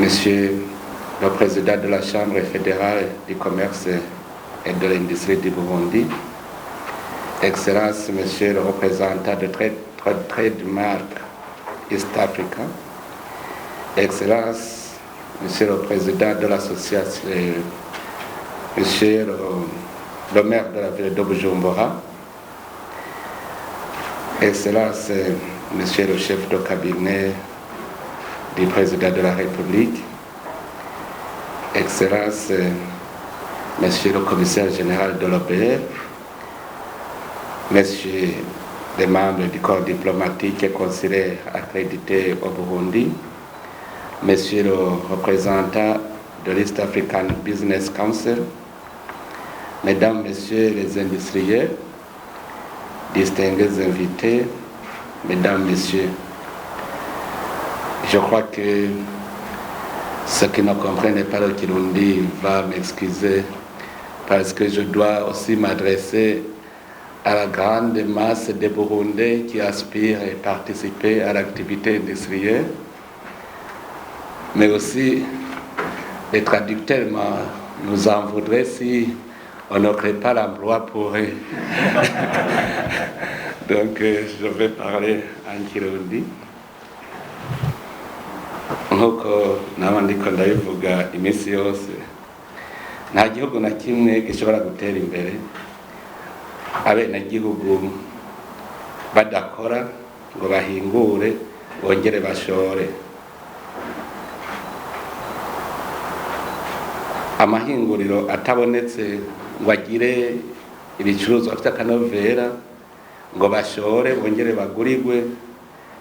Monsieur le Président de la Chambre fédérale du commerce et de l'industrie du Burundi, Excellence, Monsieur le représentant de Trademark East Africa, Excellence, Monsieur le Président de l'association, Monsieur le maire de la ville de Bujumbura, Excellence, Monsieur le chef de cabinet du Président de la République, Excellence, Monsieur le commissaire général de l'OBR, Messieurs les membres du corps diplomatique et consulaire accrédités au Burundi, Monsieur le représentant de l'East African Business Council, Mesdames, Messieurs les industriels, distingués invités, Mesdames, Messieurs, je crois que ceux qui ne comprennent pas le Kirundi va m'excuser parce que je dois aussi m'adresser à la grande masse des Burundais qui aspirent à participer à l'activité industrielle, mais aussi les traducteurs nous en voudraient si on ne crée pas l'emploi pour eux. Donc je vais parler en Kirundi. Nk'uko naba ndiko ndabivuga iminsi yose, nta gihugu na kimwe gishobora gutera imbere abenegihugu badakora ngo bahingure bongere bashore. Amahinguriro atabonetse ngo agire ibicuruzwa vy'akanovera ngo bashore bongere bagurigwe,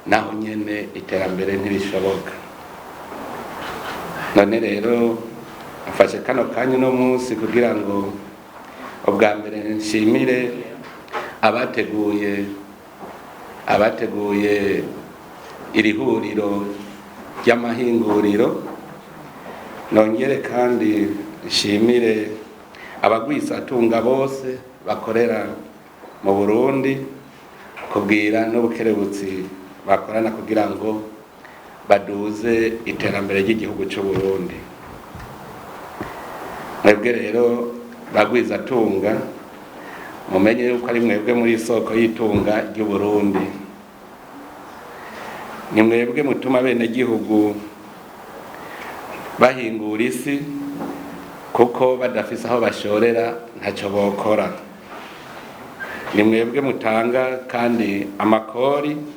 naho nyene iterambere ntirishoboka. None rero mfashe kano kanya uno munsi kugira ngo ubwa mbere nshimire abateguye iri huriro ry'amahinguriro, nongere kandi nshimire abagwizatunga bose bakorera mu Burundi kubwira n'ubukerebutsi bakorana kugira ngo baduze iterambere ry'igihugu cy'u Burundi. Mwebwe rero bagwizatunga, mumenye yuko ari mwebwe muri isoko y'itunga ry'u Burundi. Ni mwebwe mutuma abenegihugu bahingura isi, kuko badafise aho bashorera ntacyo bokora. Ni mwebwe mutanga kandi amakori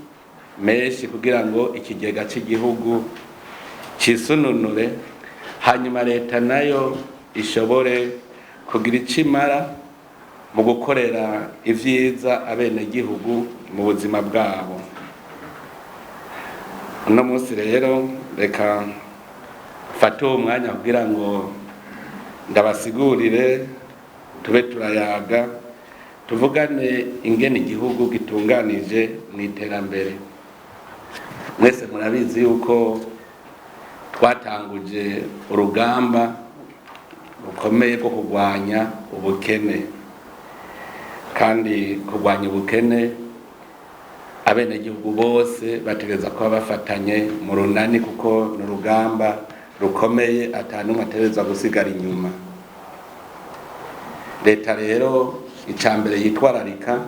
menshi kugira ngo ikigega cy'igihugu cisununure, hanyuma leta nayo ishobore kugira ico imara mu gukorera ivyiza abenegihugu mu buzima bwabo. Uno munsi rero reka mfate uwo mwanya kugira ngo ndabasigurire, tube turayaga, tuvugane ingene igihugu gitunganije mu iterambere. Mwese murabizi yuko twatanguje urugamba rukomeye rwo kurwanya ubukene, kandi kurwanya ubukene abenegihugu bose bategereza kuba bafatanye mu runani, kuko ni urugamba rukomeye ata n'umwe ategerezwa gusigara inyuma. Leta rero ica mbere yitwararika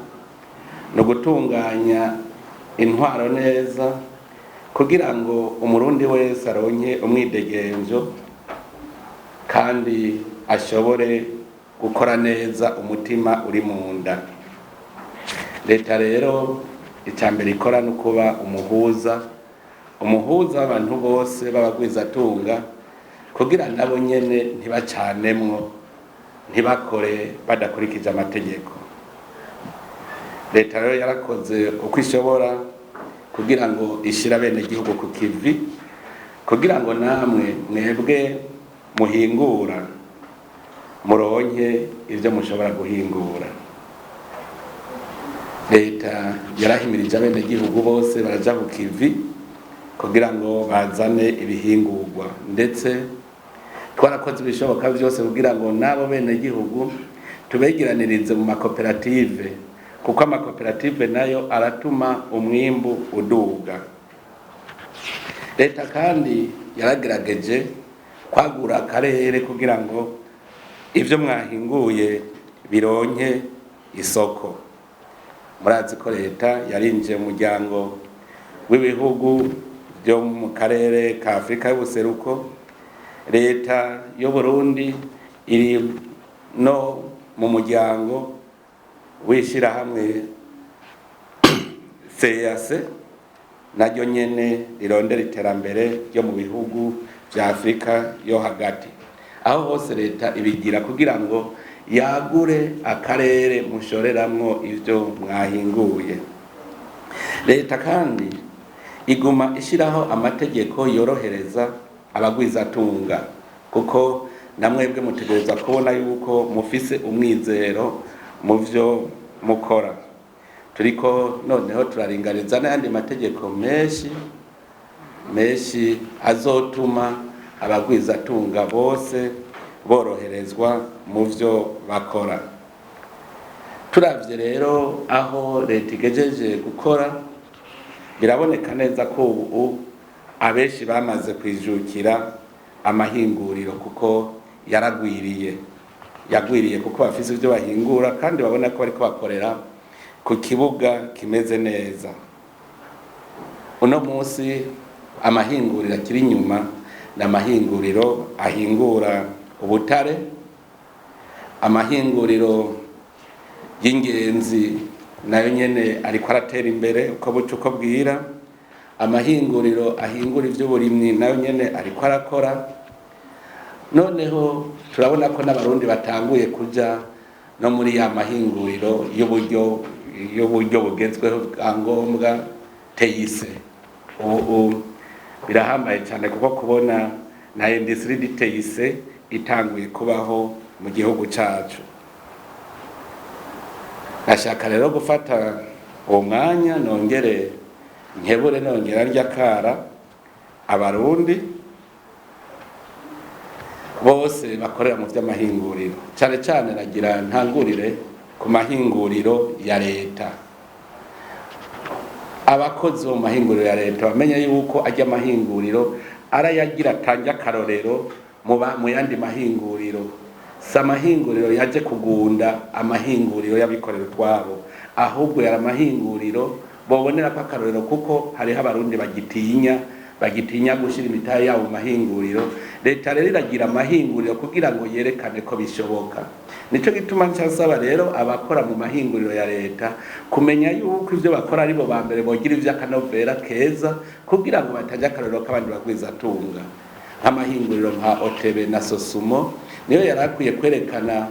ni ugutunganya intwaro neza kugira ngo umurundi wese aronke umwidegemvyo kandi ashobore gukora neza umutima uri mu nda. Leta rero ica mbere ikora ni ukuba umuhuza, umuhuza w'abantu bose b'abagwizatunga, kugira nabo nyene ntibacanemwo, ntibakore badakurikije amategeko. Leta rero yarakoze uko ishobora kugira ngo ishire abenegihugu ku kivi, kugira ngo namwe mwebwe muhingura muronke ivyo mushobora guhingura. Leta yarahimirije abenegihugu bose baraja ku kivi kugira ngo bazane ibihingurwa, ndetse twarakoze ibishoboka vyose kugira ngo n'abo benegihugu tubegeranirize mu makoperative, kuko amakoperative nayo aratuma umwimbu uduga. Leta kandi yaragerageje kwagura akarere kugira ngo ivyo mwahinguye bironke isoko. Murazi ko leta yarinjiye mu muryango w'ibihugu byo mu karere ka Afrika y'ubuseruko. Leta y'u Burundi iri no mu muryango w'ishirahamwe CEEAC, naryo nyene rirondera iterambere ryo mu bihugu vya Afrika yo hagati. Aho hose leta ibigira kugira ngo yagure akarere mushoreramwo ivyo mwahinguye. Leta kandi iguma ishiraho amategeko yorohereza abagwizatunga, kuko namwebwe mutegereza kubona yuko mufise umwizero mu vyo mukora. Turiko noneho turaringaniza n'ayandi mategeko menshi menshi azotuma abagwizatunga bose boroherezwa mu vyo bakora. Turavye rero aho leta igejeje gukora, biraboneka neza ko ubu abenshi bamaze kwijukira amahinguriro, kuko yaragwiriye, yagwiriye kuko bafise ivyo bahingura kandi babona ko bariko bakorera ku kibuga kimeze neza. Uno munsi amahinguriro akiri inyuma ni amahinguriro ahingura ubutare, amahinguriro y'ingenzi nayo nyene ariko aratera imbere uko buca uko bwira, amahinguriro ahingura ivy'uburimyi nayo nyene ariko arakora. Noneho turabona ko n'abarundi batanguye kuja no muri ya mahinguriro y'uburyo bugezweho bwa ngombwa TIC. Ubu birahambaye cyane kuko kubona na industrie du TIC itanguye kubaho mu gihugu cacu. Nashaka rero gufata uwo mwanya nongere nkebure, nongera ryakara abarundi bose bakorera mu vy'amahinguriro, cane cane nagira ntangurire ku mahinguriro ya leta. Abakozi bo mu mahinguriro ya leta bamenye yuko ajya amahinguriro arayagira atange akarorero mu yandi mahinguriro. Si amahinguriro yaje kugunda amahinguriro y'abikorera utwabo, ahubwo yari amahinguriro bobonera ko akarorero, kuko hariho abarundi bagitinya gushira imitahe yabo mu mahinguriro. Leta rero iragira amahinguriro kugira ngo yerekane ko bishoboka. Nico gituma nsaba rero abakora mu mahinguriro ya leta kumenya yuko ivyo bakora aribo ba mbere bogira ivy'akanovera keza, kugira ngo batajya akarorero k'abandi bagwizatunga. Nk'amahinguriro nka OTB na Sosumo niyo yari akwiye kwerekana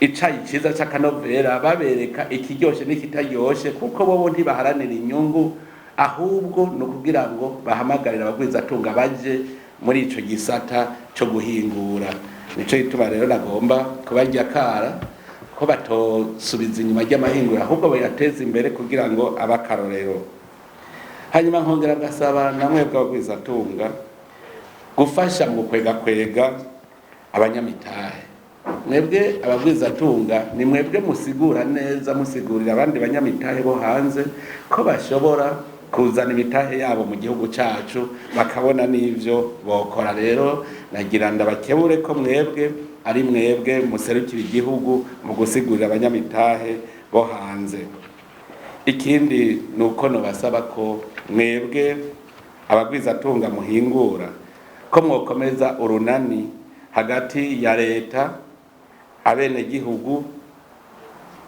icayi ciza c'akanovera, babereka ikiryoshe n'ikitaryoshe, kuko bobo ntibaharanira inyungu, ahubwo ni ukugira ngo bahamagarire abagwizatunga baje muri ico gisata co guhingura. Nico gituma rero nagomba kubarya kara ko batosubiza inyuma ry'amahinguriro, ahubwo bayateza imbere kugira ngo abe akarorero. Hanyuma nkongera ngasaba namwe bw'abagwizatunga gufasha mu kwegakwega abanyamitahe. Mwebwe abagwizatunga ni mwebwe musigura neza, musigurira abandi banyamitahe bo hanze ko bashobora kuzana imitahe yabo mu gihugu cacu, bakabona n'ivyo bokora. Rero nagira ndabakebure ko mwebwe ari mwebwe muserukira igihugu mu gusigurira abanyamitahe bo hanze. Ikindi ni uko nobasaba ko mwebwe abagwizatunga muhingura ko mwokomeza urunani hagati ya leta, abenegihugu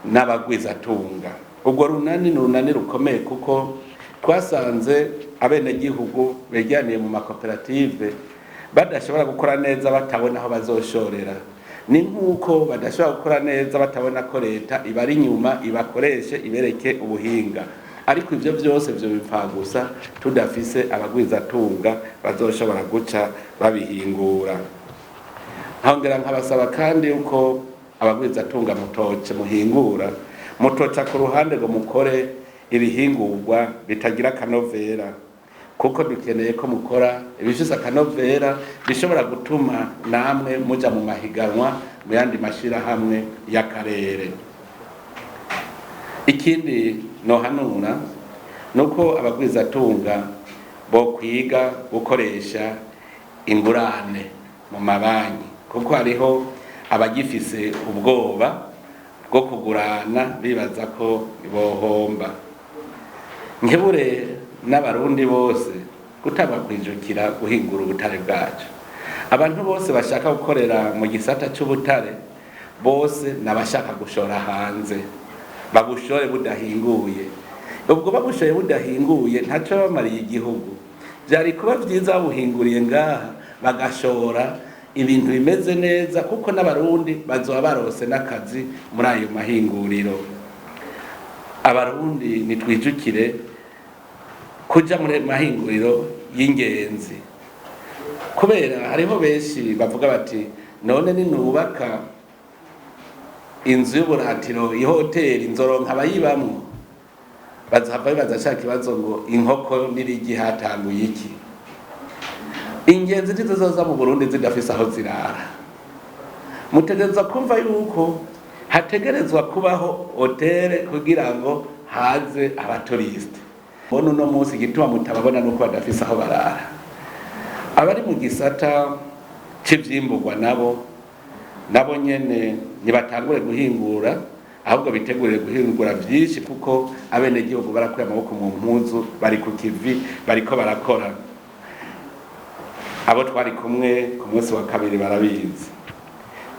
n'abagwizatunga. Ubwo runani ni urunani rukomeye, kuko twasanze abenegihugu begeraniye mu makoperative badashobora gukora neza batabona aho bazoshorera. Ni nk'uko badashobora gukora neza batabona ko leta ibari inyuma, ibakoreshe, ibereke ubuhinga. Ariko ivyo vyose vyo bipfa gusa tudafise abagwizatunga bazoshobora guca babihingura. Nkongera nkabasaba kandi yuko abagwizatunga mutoce muhingura, mutoca ku ruhande ngo mukore ibihingurwa bitagira akanovera, kuko dukeneye ko mukora ibifise akanovera bishobora gutuma namwe muja mu mahiganwa mu yandi mashirahamwe y'akarere. Ikindi nohanura nuko abagwizatunga Bo kwiga gukoresha ingurane mu mabanki, kuko hariho abagifise ubwoba bwo kugurana bibaza ko bohomba. Nkebure n'Abarundi bose gutangwa kwijukira guhingura ubutare bwacu. Abantu bose bashaka gukorera mu gisata c'ubutare bose nabashaka gushora hanze, babushore budahinguye. Ubwo babushoye budahinguye, ntaco bamariye igihugu. Vyari kuba vyiza babuhinguriye ngaha, bagashora ibintu bimeze neza, kuko n'Abarundi bazoba barose n'akazi muri ayo mahinguriro. Abarundi nitwijukire kuja muri mahinguriro y'ingenzi, kubera hariho benshi bavuga bati: "None ninubaka inzu y'uburatiro, ihoteli, nzoronka abayibamwo?" Bazahava bibaza ca kibazo ngo: "Inkoko n'irigi hatanguye iki?" Ingenzi ntizizoza mu Burundi zidafise aho zirara. Mutegerezwa kumva yuko hategerezwa kubaho hôtel kugira ngo haze aba touristes. Bona uno munsi igituma mutababona nuko badafise aho barara. Abari mu gisata c'ivyimbugwa nabo nyene ntibatangure guhingura, ahubwo bitegurire guhingura vyinshi, kuko abenegihugu barakuye amaboko mu mpuzu, bari ku kivi, bariko barakora. Abo twari kumwe ku munsi wa kabiri barabizi.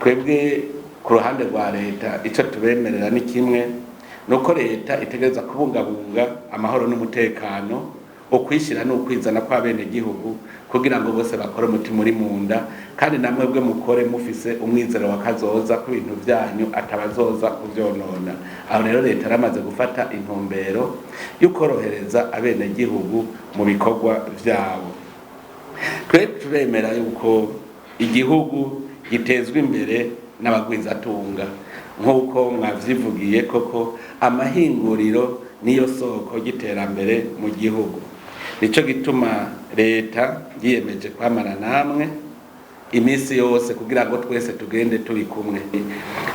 Twebwe ku ruhande rwa leta, ico tubemerera ni kimwe, nuko leta itegerezwa kubungabunga amahoro n'umutekano, ukwishira n'ukwizana kw'abenegihugu, kugira ngo bose bakore umutima uri mu nda, kandi namwe bwe mukore mufise umwizero wa kazoza ko ibintu vyanyu atabazoza kuvyonona. Aho rero leta yaramaze gufata intumbero yo korohereza abenegihugu mu bikorwa vyabo. Twe turemera yuko igihugu gitezwa imbere n'abagwizatunga, nk'uko mwavyivugiye koko. Amahinguriro niyo soko y'iterambere mu gihugu. Nico gituma leta yiyemeje kwamana namwe iminsi yose, kugira ngo twese tugende turi kumwe.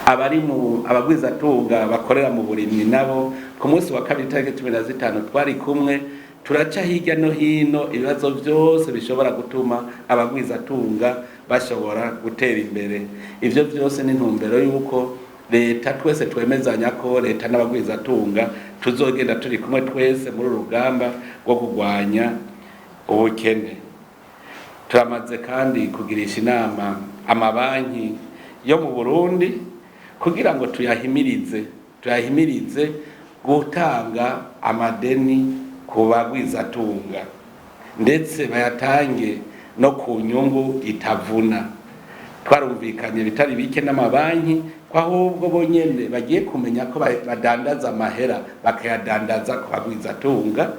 Abari mu abagwizatunga bakorera mu burimyi nabo, ku munsi wa kabiri tariki 15 twari kumwe, turaca hirya no hino ibibazo byose bishobora gutuma abagwizatunga bashobora gutera imbere. Ivyo byose ni intumbero y'uko leta twese twemezanya ko leta n'abagwizatunga tuzogenda turi kumwe twese muri uru rugamba rwo kurwanya ubukene. Turamaze kandi kugirisha inama amabanki yo mu Burundi kugira ngo tuyahimirize gutanga amadeni ku bagwizatunga, ndetse bayatange no ku nyungu itavuna. Twarumvikanye bitari bike n'amabanki ko ahubwo bonyene bagiye kumenya ko badandaza amahera, bakayadandaza ku bagwizatunga.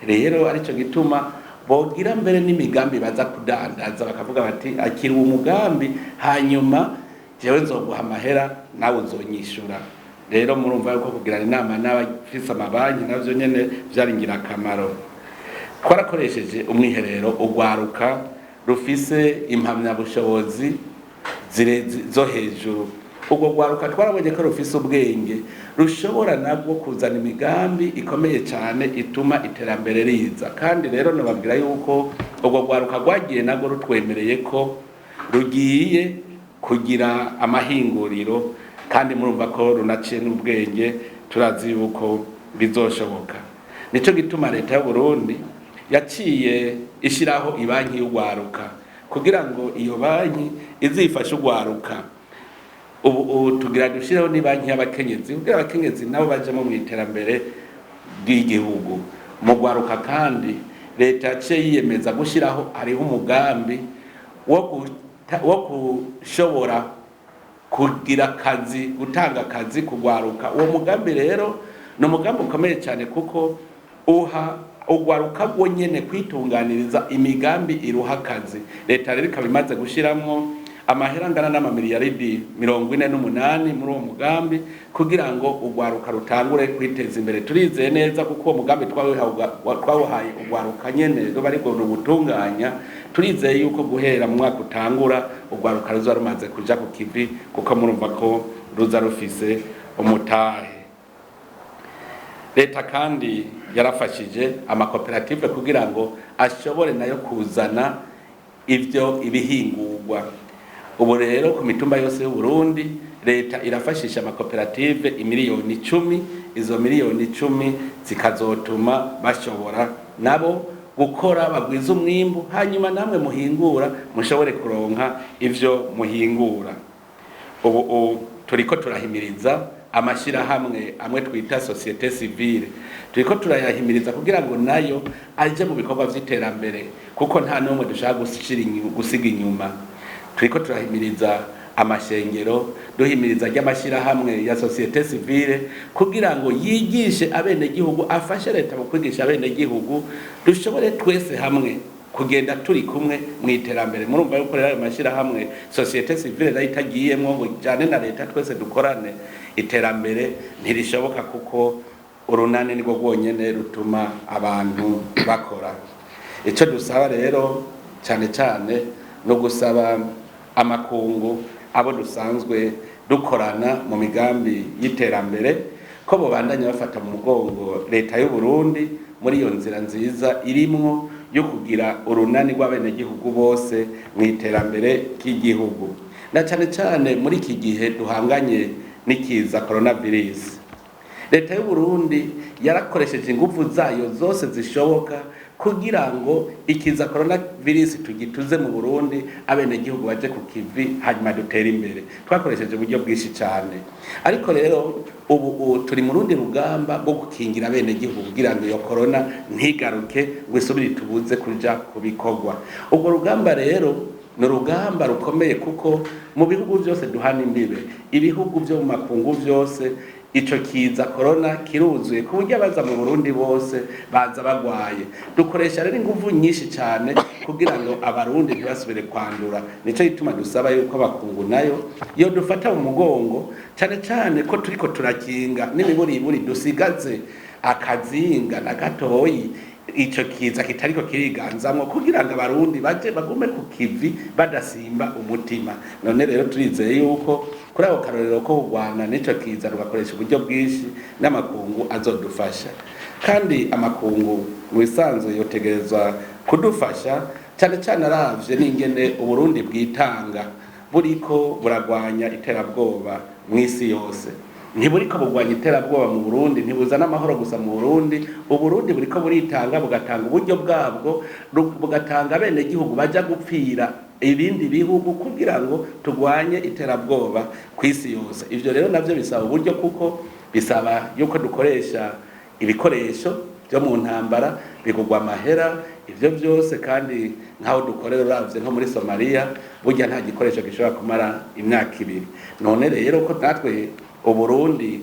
Rero arico gituma bogira mbere n'imigambi baza kudandaza, bakavuga bati: "Akira uwo mugambi, hanyuma jewe nzoguha amahera, nawe uzonyishura." Rero murumva yuko kugirana inama n'abafise amabanki navyo nyene vyari ingirakamaro. Twarakoresheje umwiherero ugwaruka rufise impamyabushobozi zo hejuru. Ubwo rwaruka twarabonye ko rufise ubwenge, rushobora nabwo kuzana imigambi ikomeye cyane ituma iterambere riza. Kandi rero nababwira yuko ubwo rwaruka rwagiye nabwo rutwemereye ko rugiye kugira amahinguriro, kandi murumva ko runaciye n'ubwenge, turazi yuko bizoshoboka. Nico gituma leta y'u Burundi yaciye ishiraho ibanki y'urwaruka, kugira ngo iyo banki izifashe urwaruka. Ubu tugira dushireho n'ibanki y'abakenyezi, kugira abakenyezi nabo bajemo mu iterambere ry'igihugu. Mu rwaruka kandi leta yaciye yiyemeza gushyiraho, hariho umugambi wo gushobora kugira akazi, gutanga akazi kugwaruka. Uwo mugambi rero ni umugambi ukomeye cyane, kuko uha ugwaruka rwo nyene kwitunganiriza imigambi iruha akazi. Leta rero ikaba imaze gushiramwo amahera angana n'amamiliyaridi 48 muri uwo mugambi, kugira ngo ugwaruka rutangure kwiteza imbere. Turizeye neza, kuko uwo mugambi twawuhaye ugwaruka nyene ruba ariko rubutunganya. Turizeye yuko guhera mu mwaka utangura ugwaruka ruza rumaze kuja ku kivi, kuko murumva ko ruza rufise umutahe. Leta kandi yarafashije amakoperative kugira ngo ashobore nayo kuzana ivyo ibihingurwa. Ubu rero ku mitumba yose y'u Burundi leta irafashisha amakoperative imiliyoni 10. Izo miliyoni 10 zikazotuma bashobora nabo gukora, bagwiza umwimbu, hanyuma namwe muhingura mushobore kuronka ivyo muhingura. Ubu turiko turahimiriza amashirahamwe amwe twita société civile, turiko turayahimiriza kugira ngo nayo aje mu bikorwa vy'iterambere, kuko nta n'umwe dushaka gusiga inyuma. Turiko turahimiriza amashengero, duhimiriza ry'amashirahamwe ya société civile kugira ngo yigishe abenegihugu, afashe leta mu kwigisha abenegihugu, dushobore twese hamwe kugenda turi kumwe mu iterambere. Murumva yuko rero ayo mashirahamwe société civile nayo itagiyemwo ngo ijane na leta, twese dukorane, iterambere ntirishoboka, kuko urunani nirwo rwonyene rutuma abantu bakora. Ico dusaba rero cane cane no gusaba amakungu, abo dusanzwe dukorana mu migambi y'iterambere, ko bobandanya bafata mu mugongo leta y'u Burundi muri iyo nzira nziza irimwo yo kugira urunani rw'abenegihugu bose mu iterambere ry'igihugu, na cane cane muri iki gihe duhanganye n'ikiza coronavirus. Leta y'u Burundi yarakoresheje ingufu zayo zose zishoboka kugira ngo ikiza coronavirus tugituze mu Burundi, abenegihugu baje ku kivi, hanyuma dutere imbere. Twakoresheje uburyo bwinshi cyane, ariko rero ubu turi mu rundi rugamba rwo gukingira abenegihugu kugira ngo iyo corona ntigaruke ngo isubire itubuze kuja ku bikorwa. Ubwo rugamba rero ni urugamba rukomeye, kuko mu bihugu byose duhana imbibe, ibihugu byo mu makungu byose, ico kiza corona kiruzuye, ku buryo abaza mu Burundi bose baza bagwaye. Dukoresha rero inguvu nyinshi cyane kugira ngo abarundi ntibasubire kwandura. Nico gituma dusaba yuko abakungu nayo yo dufata mu mugongo, cyane cyane ko turiko turakinga n'imiburiburi dusigaze akazinga na gatoyi ico kiza kitariko kiriganzamwo, kugira ngo abarundi baje bagume ku kivi badasimba umutima. None rero turizeye yuko kuri ako karorero ko kurwana n'ico kiza, tugakoresha uburyo bwinshi, n'amakungu azodufasha. Kandi amakungu mu bisanzwe yotegerezwa kudufasha, cyane cyane aravye n'ingene Uburundi bwitanga buriko buragwanya iterabwoba mw'isi yose. Ntiburiko bugwanya iterabwoba mu Burundi, ntibuzana amahoro gusa mu Burundi. Uburundi buriko buritanga, bugatanga uburyo bwabwo, bugatanga abenegihugu baja gupfira ibindi bihugu kugira ngo tugwanye iterabwoba ku isi yose. Ivyo rero navyo bisaba uburyo, kuko bisaba yuko dukoresha ibikoresho byo mu ntambara bigugwa amahera ivyo byose. Kandi nk'aho dukorera, uravye nko muri Somalia, burya nta gikoresho gishobora kumara imyaka 2. None rero ko natwe Uburundi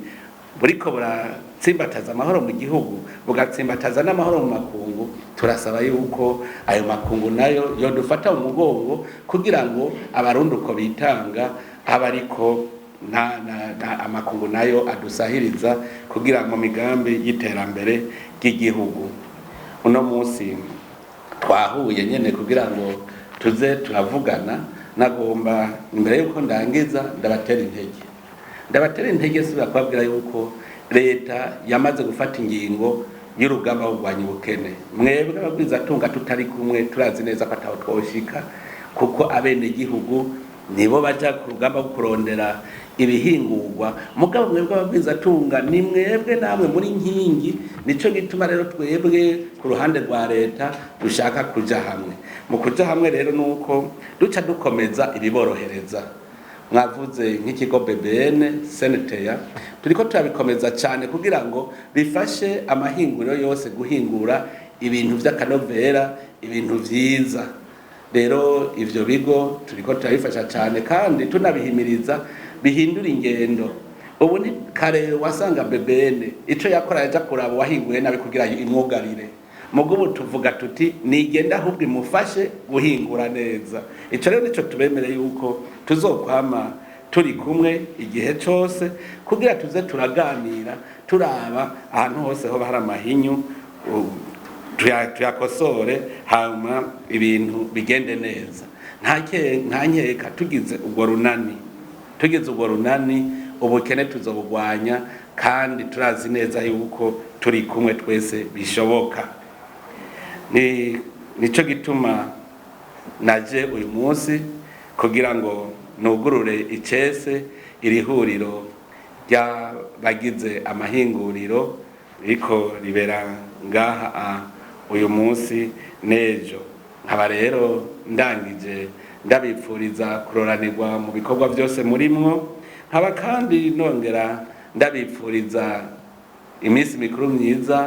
buriko buratsimbataza amahoro mu gihugu, bugatsimbataza n'amahoro mu makungu, turasaba yuko ayo makungu nayo yodufata mu mugongo kugira ngo abarundi uko bitanga abe ariko na amakungu nayo adusahiriza kugira mu migambi y'iterambere ry'igihugu. Uno munsi twahuye nyene kugira ngo tuze turavugana. Nagomba imbere yuko ndangiza ndabatera intege, subira kubabwira yuko leta yamaze gufata ingingo y'urugamba rwo kurwanya ubukene. Mwebwe abagwizatunga tutari kumwe, turazi neza ko ataho twoshika, kuko abenegihugu nibo baja ku rugamba rwo kurondera ibihingurwa, mugabo mwebwe abagwizatunga ni mwebwe namwe muri nkingi. Nico gituma rero twebwe ku ruhande rwa leta dushaka kuja hamwe. Mu kuja hamwe rero nuko duca dukomeza ibiborohereza. Mwavuze nk'ikigo BBN, CNTA, turiko turabikomeza cyane kugira ngo bifashe amahinguriro yose guhingura ibintu vy'akanovera, ibintu vyiza. Rero ivyo bigo turiko turabifasha cyane, kandi tunabihimiriza bihindura ingendo. Ubu ni kare wasanga BBN ico yakora yaja kuraba uwahinguye nabi kugira imwugarire, mugubu tuvuga tuti nigenda ahubwo imufashe guhingura neza. Ico rero nico tubemereye, yuko tuzokwama turi kumwe igihe cose kugira tuze turaganira, turaba ahantu hose hoba hari amahinyu tuyakosore, hanyuma ibintu bigende neza. Nta nkeka, tugize urwo runani Ubukene tuzobugwanya, kandi turazi neza yuko turi kumwe twese bishoboka. Ni nico gituma naje uyu munsi kugira ngo nugurure icese iri huriro ry'abagize amahinguriro riko ribera ngaha uyu munsi n'ejo. Nkaba rero ndangije ndabipfuriza kuroranirwa mu bikorwa byose murimwo, nkaba kandi nongera ndabipfuriza iminsi mikuru myiza.